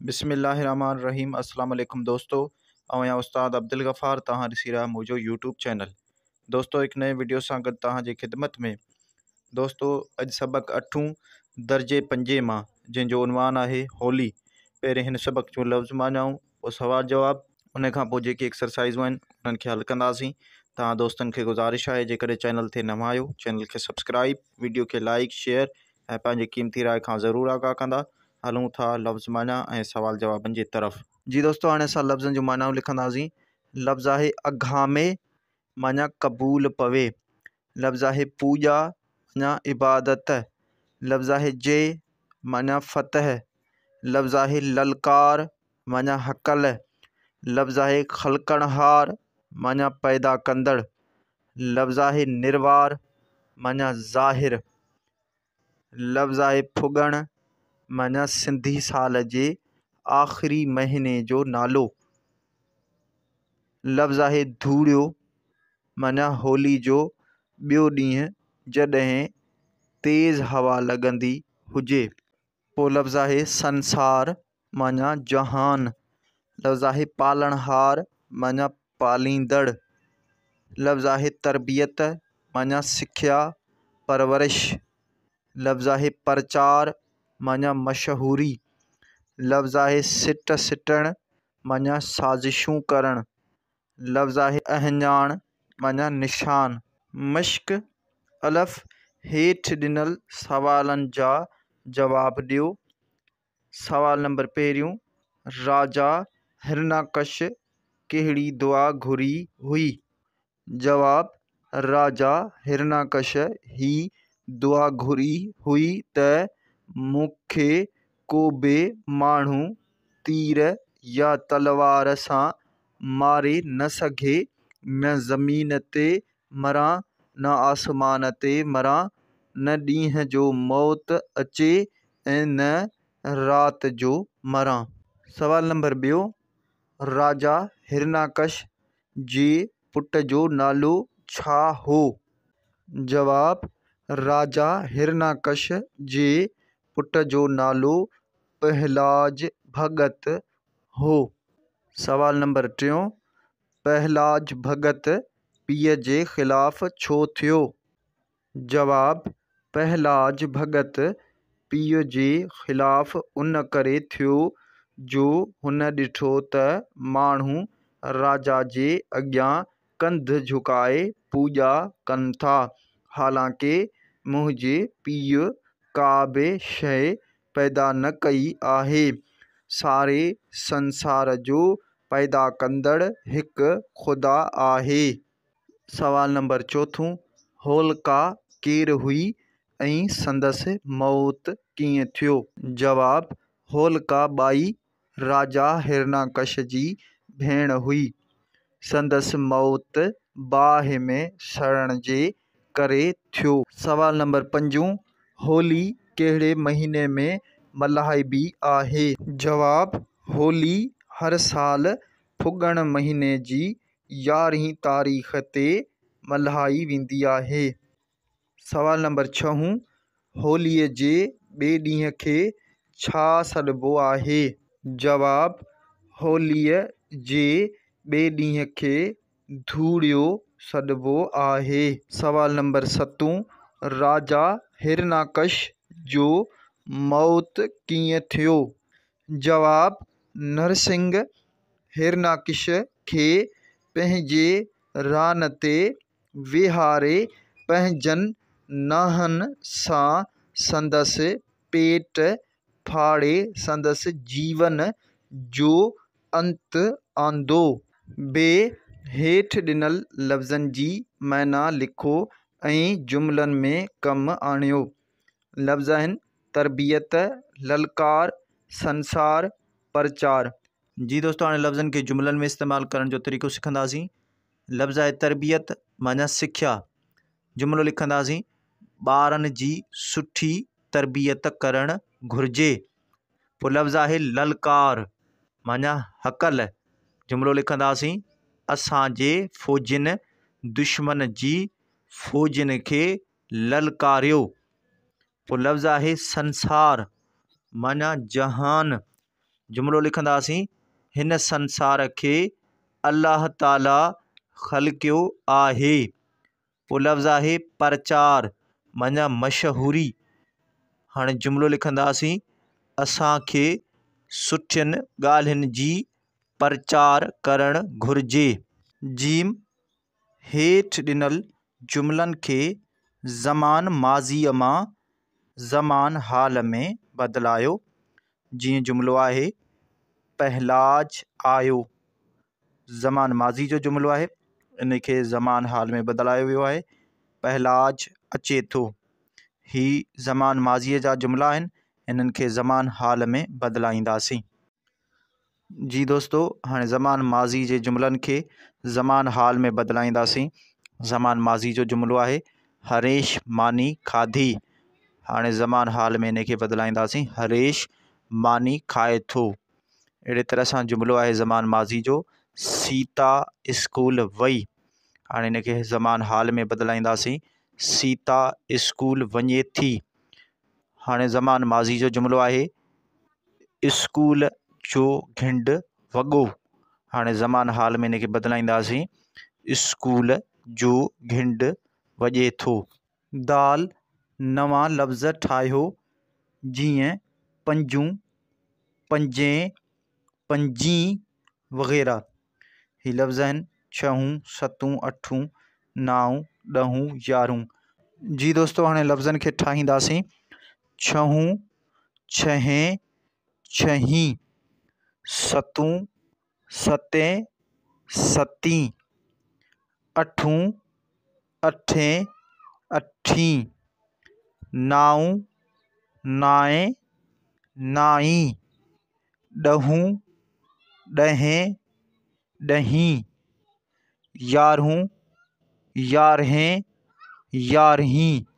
بسم الله الرحمٰن الرحيم السلام عليڪم دوستو آئون آهيان استاد عبدالغفار توهان ڏسي رهيا منهنجو يوٽيوب چينل دوستو هڪ نئين وڊيو سان گڏ توهان جي خدمت ۾ دوستو اڄ سبق اٺون درجي پنجين مان جنهن جو عنوان آهي هولي پهرين هن سبق جو لفظ معنائون پوء سوال جواب ان کان پوء جيڪي ايڪسرسائزون آهن انهن کي حل ڪنداسين توهان دوستن کي گذارش آهي جيڪڏهن چينل تي نوان آهيو چينل کي سبسڪرائب وڊيو کي لائڪ شيئر ۽ پنهنجي قيمتي راء کان ضرور آگاهه ڪندا هلون ٿا لفظ معنيٰ ۽ سوال جوابن جي طرف. جي دوستو هاڻي اسان لفظن جون معنائون لکنداسين. لفظ آهي اگهامي معنيٰ قبول پوي. لفظ آهي پوڄا معنيٰ عبادت. لفظ آهي جي معنيٰ فتح. لفظ آهي للڪار معنيٰ هڪل. لفظ آهي خلقڻهار معنيٰ پيدا ڪندڙ. لفظ آهي نروار معنيٰ ظاهر. لفظ آهي ڦڳڻ معنيٰ سنڌي سال جي آخري مهيني جو نالو. لفظ آهي ڌوڙيو معنيٰ هولي جو ٻيو ڏينهن جڏهن تيز هوا لڳندي هجي. پوء لفظ آهي سنسار معنيٰ جهان. لفظ آهي پالڻهار معنيٰ پاليندڙ. لفظ آهي تربيت معنيٰ سکيا، پرورش. لفظ آهي پرچار معنيٰ مشهوري. لفظ آهي سٽ سٽڻ معنيٰ سازشون ڪرڻ. لفظ آهي اهڃاڻ معنيٰ نشان. مشق، الف، هيٺ ڏنل سوالن جا جواب ڏيو. سوال نمبر پهريون، راجا هرناڪش ڪهڙي دعا گهري هئي؟ جواب، راجا هرناڪش هي دعا گهري هئي ته مون کي ڪو به ماڻهو تير يا تلوار سان ماري نه سگهي، نه زمين تي مران نه آسمان تي مران، نه ڏينهن جو موت اچي ۽ نه رات جو مران. سوال نمبر ٻيو، راجا هرناڪش جي پٽ جو نالو ڇا هو؟ جواب، راجا هرناڪش جي پٽ جو نالو پهلاج ڀڳت هو. سوال نمبر ٽيون، پهلاج ڀڳت پيء جي خلاف ڇو ٿيو؟ جواب، پهلاج ڀڳت پيء جي خلاف ان ڪري ٿيو جو هن ڏٺو ته ماڻهو راجا جي اڳيان ڪنڌ جهڪائي پوڄا ڪن ٿا، حالانڪه منهنجي پيء ڪا به شيء پيدا نه ڪئي آهي. ساري سنسار جو پيدا ڪندڙ هڪ خدا آهي. سوال نمبر چوٿون، هولڪا ڪير هئي ۽ سندس موت ڪيئن ٿيو؟ جواب، هولڪا ٻائي راجا هرناڪش جي ڀيڻ هئي. سندس موت باهه ۾ سڙڻ جي ڪري ٿيو. سوال نمبر پنجون، هولي ڪهڙي مهيني ۾ ملهائبي آهي؟ جواب، هولي هر سال ڦڳڻ مهيني جي يارهين تاريخ تي ملهائي ويندي آهي. سوال نمبر ڇهون، هوليء جي ٻئي ڏينهن کي ڇا سڏبو آهي؟ جواب، هوليء جي ٻئي ڏينهن کي ڌوڙيو سڏبو آهي. سوال نمبر ستون، راجا هرناڪش جو موت ڪيئن ٿيو؟ جواب، نرسنگهه هرناڪش کي پنهنجي ران تي ويهاري پنهنجن نانهن سان سندس پيٽ ڦاڙي سندس جيون جو انت آندو. بي، هيٺ ڏنل لفظن جي معنيٰ لکو ۽ جملن ۾ ڪم آڻيو. لفظ آهن، تربيت، للڪار، سنسار، پرچار. جي دوستو هاڻي لفظن کي جملن ۾ استعمال ڪرڻ جو طريقو سکنداسين. لفظ آهي تربيت معنيٰ سکيا. جملو لکنداسين، ٻارن جي سٺي تربيت ڪرڻ گهرجي. پوء لفظ آهي للڪار معنيٰ هڪل. جملو لکنداسين، اسان جي فوجين دشمن جي فوجين کي للڪاريو. پوء لفظ آهي سنسار معنيٰ جهان. جملو لکنداسين، هن سنسار کي الله تعاليٰ خلقيو آهي. پوء لفظ آهي پرچار معنيٰ مشهوري. هاڻي جملو لکنداسين، اسان کي سٺين ڳالهين جي پرچار ڪرڻ گهرجي. جيم، هيٺ ڏنل جملن کي زمان ماضيء مان زمان حال ۾ بدلايو. جيئن جملو آهي، پهلاج آيو. زمان ماضي جو جملو آهي، ان کي زمان حال ۾ بدلايو ويو آهي، پهلاج اچي ٿو. هي زمان ماضيء جا جملا آهن، انهن کي زمان حال ۾ بدلائينداسين. جي دوستو هاڻي زمان ماضي جي جملن کي زمان حال ۾ بدلائينداسين. زمان ماضي جو جملو آهي هريش ماني کاڌي. هاڻي زمان حال ۾ ان کي بدلائينداسين هريش ماني کائي ٿو. اهڙي طرح سان جملو آهي زمان ماضي جو سيتا اسڪول وئي. هاڻي ان کي زمان حال ۾ بدلائينداسين سيتا اسڪول وڃي ٿي. هاڻي زمان ماضي جو جملو آهي اسڪول جو گهنڊ وڳو. هاڻي زمان حال ۾ ان کي بدلائينداسين اسڪول جو گهنڊ وڄي ٿو. دال نوان لفظ ٺاهيو جيئن پنجون، پنجين، پنجين وغيره. هي لفظ آهن ڇهون، ستون، اٺون، نائون، ڏهون، يارهون. جي دوستو هاڻي لفظن کي ٺاهينداسين ڇهون، ڇهين، ڇهين، ستون، ستين، ستين، اٺون، اٺين، اٺين، نائون، نائين، نائين، ڏهون، ڏهين، ڏهين، يارهون، يارهين، يارهين.